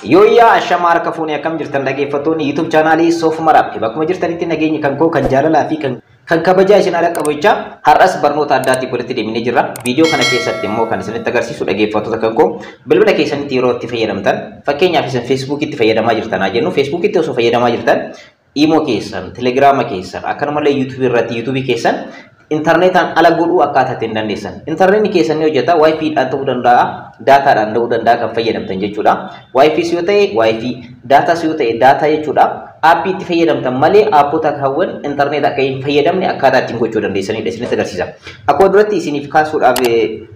Yooyyaa, ashamaa, harka fuunee, akkam jirtan dhaggeeffattoonni YouTube chaanaalii Soofumar App? Bakkuma jirtanitti nageenyi kan koo kan jaalalaa fi kan kabajaa isin ala qabu jecha, har'as barnoota addaatiin walitti deemnee jirra. Viidiyoo kana keessatti immoo kan isinitti agarsiisu, dhaggeeffattoota kan koo, bilbila keessanitti yeroo itti fayyadamtan, fakkeenyaaf isin Facebookitti fayyadamaa jirtan haa jennu, Facebookitti osoo fayyadamaa jirtan Imo keessan, Telegiraama keessan, akkanumallee YouTube irratti YouTube keessan intarneetaan ala godhuu akkaataa ittiin dandeessan. Intarneetni keessan ni hojjeta, WiFiidhaan ta'uu danda'a, daataadhaan ta'uu danda'a kan fayyadamtan jechuudha. WiFis yoo ta'e WiFi, daataas yoo ta'e daataa jechuudha. Aappii itti fayyadamtan malee aappota kaawwan intarneet akka hin fayyadamne akkaataa ittiin gochuu dandeessanidha isinitti agarsiisa. Akkuma duratti isiniif kaasuudhaaf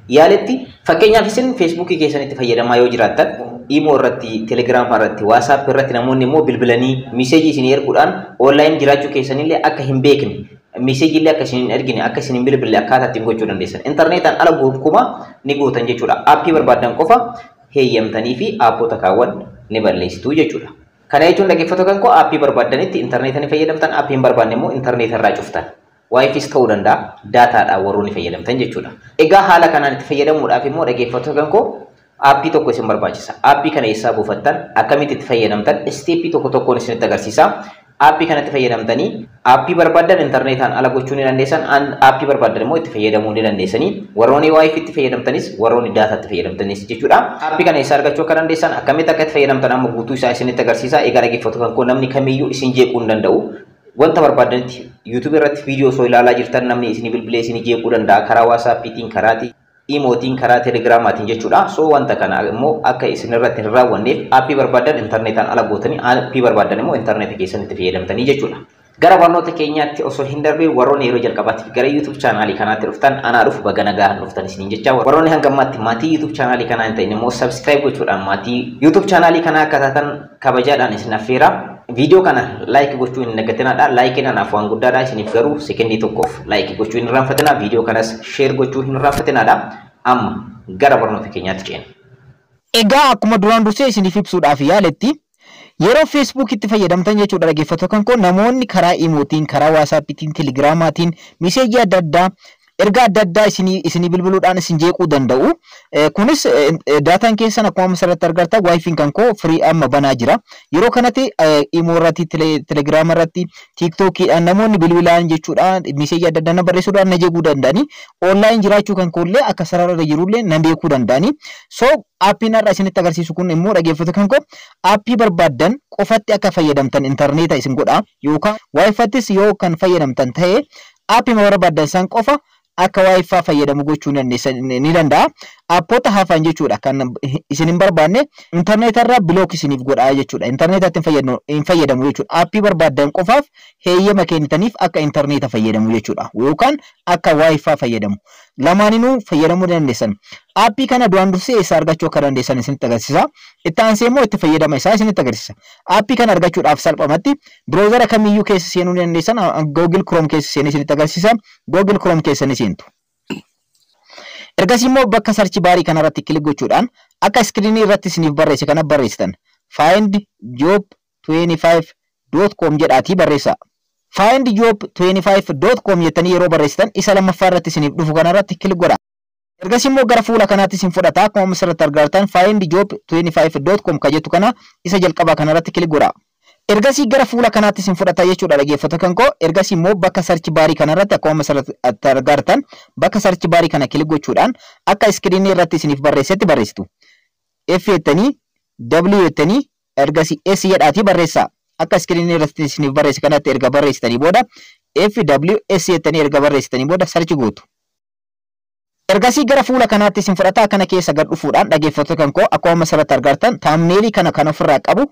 yaaletti, fakkeenyaaf isin Feesbuukii keessanitti fayyadamaa yoo jiraattan, Imo irratti, Telegiraama irratti, WhatsApp irratti namoonni immoo bilbilanii miseejii isinii erguudhaan online jiraachuu keessanillee akka hin beekne, miseejii illee akka isin hin ergine, akka isin hin bilbille akkaataa ittiin gochuu dandeessan. Intarneetaan ala gonkumaa ni gootan jechuudha. Aappii barbaadan qofa heeyyamtanii fi aappota kaawwan ni balleessitu jechuudha. Kana jechuun, dhaggeeffattoota kan koo, aappii barbaadanitti intarneeta ni fayyadamtan, aappii hin barbaanne immoo intarneeta irraa cuftan. WiFis ta'uu danda'a, daataadhaan warroonni fayyadamtan jechuudha. Egaa haala kanaan itti fayyadamuudhaaf immoo, dhaggeeffattoota kan koo, aappii tokko isin barbaachisa. Aappii kana eessaa buufattan, akkamitti itti fayyadamtan, isteeppii tokko tokkoon isinitti agarsiisa. Aappii kanatti fayyadamtanii aappii barbaadan intarneetaan ala gochuu ni dandeessan, aappii barbaadan immoo itti fayyadamuu ni dandeessanii. Warroonni WiFi itti fayyadamtanis, warroonni daataa itti fayyadamtanis jechuudha. Aappii kana eessaa argachuu akka dandeessan, akkamitti akka itti fayyadamtan amma guutuu isaa isinitti agarsiisa. Egaa dhaggeeffattoota kan koo, namni kamiyyuu isin jeequu hin danda'u. Wanta barbaadanitti YouTube irratti viidiyoo osoo ilaalaa jirtan namni isinii bilbilee isinii jeequu danda'a karaa WhatsAppiitiin, karaa Imootiin, karaa Telegiraamaatiin jechuudha. So wanta kana immoo akka isin irratti hin raawwanneef aappii barbaadan intarneetaan ala gootanii, aappii barbaadan immoo intarneeta keessan itti fayyadamtanii jechuudha. Gara barnoota keenyaatti osoo hin darbiin, warroonni yeroo jalqabaatiif gara YouTube chaanaalii kanaatti dhuftan, anaa dhufu, baga nagaan dhuftan isiniin jecha, warroonni hanga ammaatti maatii YouTube chaanaalii kanaa hin ta'in immoo subscribe gochuudhaan maatii YouTube chaanaalii kanaa akka taatan kabajaadhaan isin affeera. Viidiyoo kana like gochuu hin dagatinaa. Likeiin anaaf waan guddaadha. Isiniif garuu sekendii tokkoof like gochuu hin irraanfatinaa. Viidiyoo kanas share gochuu hin irraanfatinaadha. Amma gara barnoota keenyaatti ceena. Egaa akkuma duraan dursee isiniif ibsuudhaaf yaaletti, yeroo Feesbuukitti fayyadamtan jechuudha, dhaggeeffattoota kan koo, namoonni karaa Imootiin, karaa WhatsAppiitiin, Telegiraamaatiin miseejii adda addaa, ergaa adda addaa isinii bilbiluudhaan isin jeequu danda'u. Kunis daataan keessan akkuma asirratti argartan WiFiin kan koo firii amma banaa jira. Yeroo kanatti Imoo irratti, Telegiraama irratti, TikTokiidhaan namoonni bilbilaan jechuudha miseejii adda addaa na barreessuudhaan na jeequu danda'ani. Online jiraachuu kan koollee akka sarara irra jirullee na beekuu danda'ani. So aappiin har'a isinitti agarsiisu kun immoo, dhaggeeffattoota kan koo, aappii barbaaddan qofatti akka fayyadamtan intarneeta isin godha, yookaan WiFittis yoo kan fayyadamtan ta'e aappii barbaaddan san qofa akka WiFi fayyadamu gochuu ni danda'a. Aappoota hafan jechuudha kan isin hin barbaanne intarneeta irraa block isiniif godha jechuudha. Intarneetatti hin fayyadamu jechuudha. Aappii barbaaddan qofaaf heeyyama kennitaniif akka intarneeta fayyadamu jechuudha. Yookaan akka WiFi fayyadamu. Lamaaninuu fayyadamuu dandeessan. Aappii kana duraan dursee eessaa argachuu akka dandeessan isinitti agarsiisa. Itti aansee immoo itti fayyadama isaa isinitti agarsiisa. Aappii kana argachuudhaaf salphumatti browsera kamiyyuu keessa seenuu ni dandeessan. Google Chrome keessa seenee isinitti agarsiisa. Google Chrome keessa ni seentu. Ergasii immoo bakka search barii kanarratti click gochuudhaan akka iskiriinii irratti isiniif barreesse kana barreessitan. findjob25.com jedhaatii barreessaa. findjob25.com jettanii yeroo barreessitan isa lammaffaa irratti isiniif dhufu kanarratti click godhaa. Ergasii immoo gara fuula kanaatti isin fudhata. Akkuma asirratti argartan findjob25.com kan jettu kana isa jalqabaa kanarratti click godhaa. Ergasii gara fuula kanaatti isin fudhata jechuudha, dhaggeeffattoota kan koo. Ergasii immoo bakka search barii kanarratti akkuma asirratti argartan bakka search barii kana click gochuudhaan akka iskiriinii irratti isiniif barreessetti barreessitu. F jettanii, W jettanii, ergasii S jedhaatii barreessaa. Akka iskiriinii irratti isiniif barreesse kanatti erga barreessitanii booda, F W S jettanii erga barreessitanii booda search gootu. Ergasii gara fuula kanaatti isin fudhata. Kana keessa gad dhufuudhaan, dhaggeeffattoota kan koo, akkuma asirratti argartan thumbnailii kana kan ofirraa qabu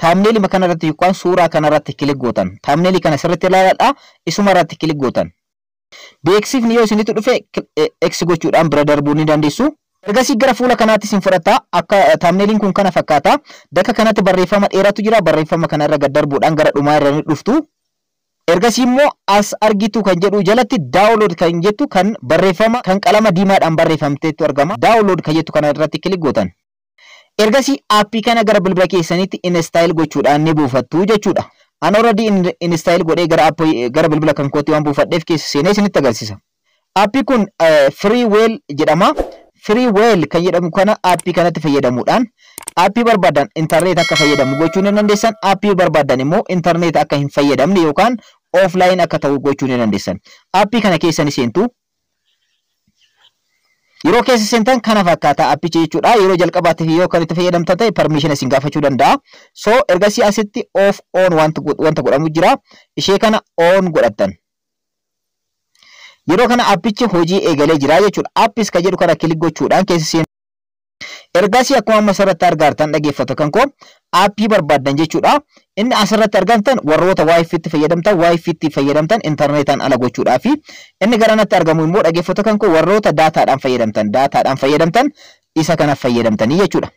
thumbnailii kanarratti yookaan suuraa kanarratti click gootan. Thumbnailii kana sirriitti ilaaladhaa, isuma irratti click gootan. Beeksifni yoo isinitti dhufe X gochuudhaan bira darbuu ni dandeessu. Ergasii gara fuula kanaatti isin fudhata. Akka thumbnailiin kun kana fakkaata. Bakka kanatti barreeffama dheeraatu jira. Barreeffama kana irra gad darbuudhaan gara dhumaa irra ni dhuftu. Ergasii immoo as argitu kan jedhu jalatti download kan jettu kan barreeffama kan qalama diimaadhaan barreeffamteetu argama. Download kan jettu kana irratti click gootan. Ergasii aappii kana gara bilbila keessaniitti install gochuudhaan ni buufattu jechuudha. An already install godhee gara aappii gara bilbila kan kootti waan buufadheef keessa seenee isinitti agarsiisa. Aappii kun Freewheel jedhama. Freewheel kan jedhamu kana aappii kanatti fayyadamuudhaan aappii barbaadan intarneet akka fayyadamu gochuu ni dandeessan. Aappii barbaadan immoo intarneet akka hin fayyadamne yookaan offline akka ta'u gochuu ni dandeessan. Aappii kana keessa ni seentu. Yeroo keessa seentan kana fakkaata aappichi jechuudha. Yeroo jalqabaatiif yoo kan itti fayyadamtan ta'e permission isin gaafachuu danda'a. So ergasii asitti off on wanta godhamu jira. Ishee kana on godhattan. Yeroo kana aappichi hojii eegalee jira jechuudha. Aappis kan jedhu kana click gochuudhaan keessa seentu. Ergasii akkuma amma asirratti argartan, dhaggeeffatu kan koo, aappii barbaaddan jechuudha. Inni asirratti argamtan warroota WiFitti fayyadamtan, WiFitti fayyadamtan intarneetaan ala gochuudhaa fi inni garanatti argamu immoo, dhaggeeffatu kan koo, warroota daataadhaan fayyadamtan isa kana fayyadamtanii jechuudha.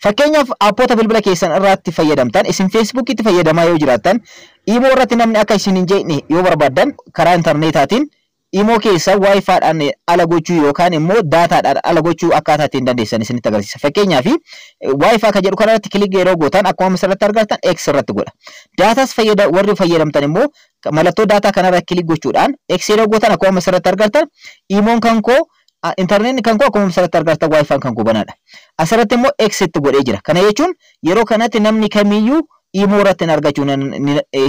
Fakkeenyaaf, aappoota bilbila keessan irratti fayyadamtan, isin Feesbuukitti fayyadamaa yoo jiraattan, Imoo irratti namni akka isin hin jeeqne yoo barbaaddan, karaa intarneetaatiin Imoo keessa WiFiidhaan ala gochuu yookaan immoo daataadhaan ala gochuu akkaataa ittiin dandeessan isinitti agarsiisa. Fakkeenyaaf, WiFi kan jedhu kanarratti click yeroo gootan akkuma asirratti argattan X irratti godha. Daataas warri fayyadamtan immoo mallattoo daataa kanarra click gochuudhaan X yeroo gootan akkuma asirratti argattan Imoon kan koo, intarneetni kan koo akkuma asirratti argattan WiFiin kan koo banaadha. Asirratti immoo X itti godhee jira. Kana jechuun yeroo kanatti namni kamiyyuu Imoo irratti argachuu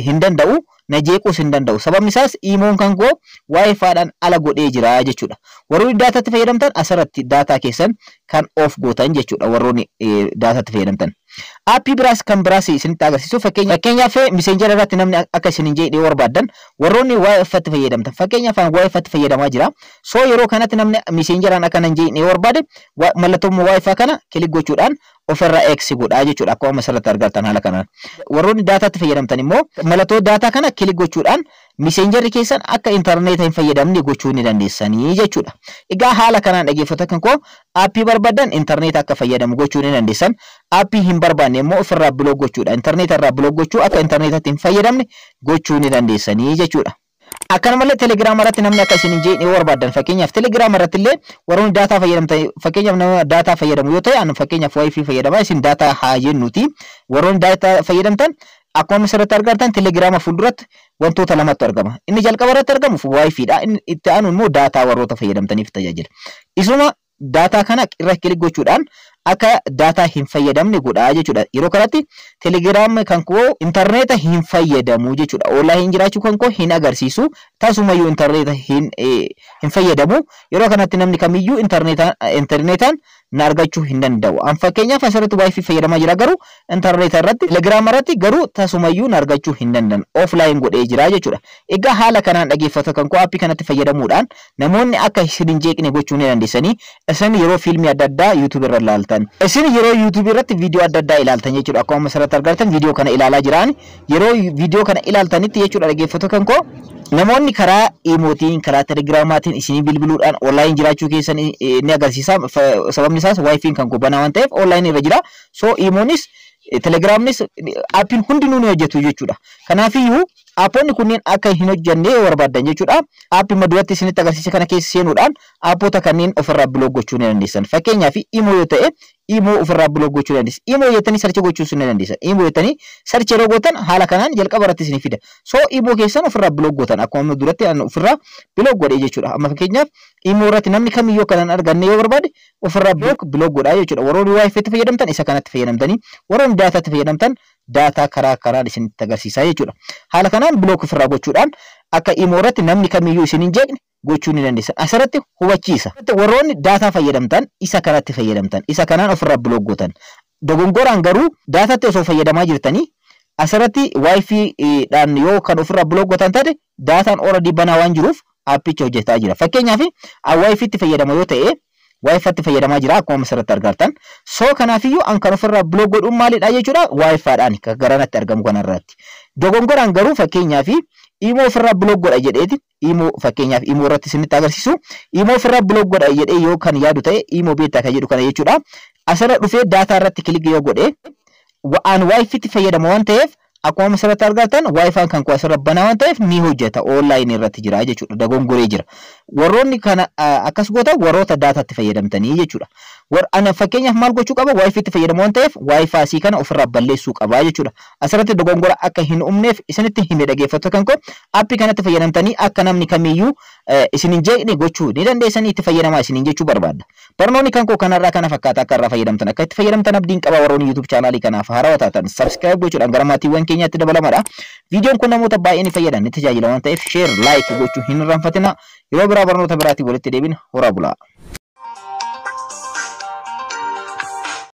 hin danda'u, na jeequus hin danda'u. Sababni isaas Imoon kan koo WiFiidhaan ala godhee jira jechuudha. Warroonni daataatti fayyadamtan asirratti daataa keessan kan off gootan jechuudha, warroonni daataatti fayyadamtan. Aappii biraas kan biraas isinitti agarsiisu, fakkeenyaaf Messenger irratti namni akka isin hin jeeqne barbaaddan, warroonni WiFitti fayyadamtan, fakkeenyaaf an WiFitti fayyadamaa jira. So yeroo kanatti namni Messengeraan akka hin jeeqne barbaade mallattoo WiFi kana click gochuudhaan ofirraa X godhaa jechuudha, akkuma asirratti argattan haala kanaan. Warroonni daataatti fayyadamtan immoo mallattoo daataa kana click gochuudhaan Messengerri keessan akka intarneeta hin fayyadamne gochuu ni dandeessanii jechuudha. Egaa haala kanaan, dhaggeeffattoota kan koo, aappii barbaadan intarneeta akka fayyadamu gochuu ni dandeessan. Aappii hin barbaanne immoo ofirraa block gochuudha. Intarneeta irraa block gochuu, akka intarneetatti hin fayyadamne gochuu ni dandeessanii jechuudha. Akkanumallee Telegiraama irratti namni akka isin hin jeeqne yoo barbaadan, fakkeenyaaf Telegiraama irratti illee warroonni daataa fayyadamtan, fakkeenyaaf nama daataa fayyadamu yoo ta'e, ani fakkeenyaaf WiFi fayyadamaa, isin daataa haa jennuuti, warroonni daataa fayyadamtan akkuma asirratti argattan Telegiraama fuulduratti wantoota lamatu argama. Inni jalqaba irratti argamu WiFiidha. Inni itti aanu immoo daataa warroota fayyadamtaniif tajaajila. Isuma daataa kana irra click gochuudhaan akka daataa hin fayyadamne godhaa jechuudha. Yeroo kanatti Telegiraam kan koo intarneeta hin fayyadamu jechuudha. Online jiraachuu kan koo hin agarsiisu. Tasumayyuu intarneeta hin fayyadamu. Yeroo kanatti namni kamiyyuu intarneetaan na argachuu hin danda'u. An fakkeenyaaf asirratti WiFi fayyadamaa jira, garuu intarneeta irratti, Telegiraam irratti garuu tasumayyuu na argachuu hin danda'an. Offline godhee jira jechuudha. Egaa haala kanaan, dhaggeeffata kan koo, aappii kanatti fayyadamuudhaan namoonni akka isin hin jeeqne gochuu ni dandeessanii. Isin yeroo fiilmii adda addaa YouTube irra ilaaltan, isin yeroo YouTube irratti viidiyoo adda addaa ilaaltan jechuudha. Akkuma asirratti argattan viidiyoo kana ilaalaa jiran, yeroo viidiyoo kana ilaaltanitti jechuudha, dhaggeeffata kan koo, namoonni karaa Imootiin, karaa Telegiraamaatiin isinii bilbiluudhaan online jiraachuu keessan ni agarsiisa. Sababni isaas WiFiin kan koo banaa waan ta'eef online irra jira. So Imoonis Telegiraamnis aappiin hundinuu ni hojjetu jechuudha. Kanaafiyyuu aappoonni kunneen akka hin hojjenne yoo barbaaddan jechuudha, aappii maduratti isinitti agarsiise kana keessa seenuudhaan aappoota kanneen ofirraa block gochuu ni dandeessan. Fakkeenyaaf, Imoo yoo ta'e, Imoo ofirraa block gochuu dandeessan. Imoo jettanii search gochuu ni dandeessan. Imoo jettanii search yeroo gootan haala kanaan jalqaba irratti isinii fida. So Imoo keessan ofirraa block gootan, akkuma duratti ofirraa block godhee jechuudha. Amma fakkeenyaaf Imoo irratti namni kamiyyuu akka hin arganne yoo barbaade ofirraa block godhaa jechuudha. Warroonni WiFitti fayyadamtan isa kanatti fayyadamtanii, warroonni daataatti fayyadamtan daataa karaa karaan isinitti agarsiisaa jechuudha. Haala kanaan block ofirraa gochuudhaan akka Imoo irratti namni kamiyyuu isin hin jeeqne gochuu ni dandeessan. Asirratti hubachiisa. Warroonni daataa fayyadamtan isa kanatti fayyadamtan. Isa kanaan ofirraa block gootan. Dogongoraan garuu daataatti osoo fayyadamaa jirtanii asirratti WiFiidhaan yoo kan ofirraa block gootan taate, daataan already banaa waan jiruuf aappicha hojjetaa jira. Fakkeenyaaf, WiFitti fayyadama yoo ta'e, WiFitti fayyadamaa jira akkuma asirratti argartan. So kanaafiyyuu an kan ofirraa block godhuun maalidha jechuudha? WiFiidhaan garanatti argamu kanarratti. Dogongoraan garuu fakkeenyaaf Imoo ofirraa block godha jedheeti, Imoo fakkeenyaaf Imoo irratti isinitti agarsiisu, Imoo ofirraa block godha jedhee yoo kan yaadu ta'e, Imoo beta kan jedhu kana jechuudha. Asirra dhufee daataa irratti click yoo godhe, an WiFitti fayyadama waan ta'eef, akkuma asirratti argattan WiFiin kan koo asirra banaa waan ta'eef ni hojjeta, online irratti jira jechuudha, dogongoree jira. Warroonni kana akkas gootan warroota daataatti fayyadamtanii jechuudha. Ana fakkeenyaaf maal gochuu qaba? WiFi itti fayyadamu waan ta'eef WiFi asii kana ofirraa balleessuu qaba jechuudha. Asirratti dogongora akka hin uumneef isinitti hime, dhaggeeffattoota kan koo. Aappii kanatti fayyadamtanii akka namni kamiyyuu isin hin jeeqne gochuu ni dandeessanii, itti fayyadamaa isiniin jechuu barbaada. Barnoonni kan koo kanarraa kana fakkaata. Akka irraa fayyadamtan, akka itti fayyadamtan abdiin qaba. Warroonni YouTube chaanaalii kanaaf haarawaa taatan subscribe gochuudhaan gara maatiiwwan keenyaatti dabalamadha. Viidiyoon kun namoota baay'ee ni fayyadan, ni tajaajila waan ta'eef share, like gochuu hin irraanfatina. Yeroo biraa barnoota biraatiin walitti deebina, horaa bulaa.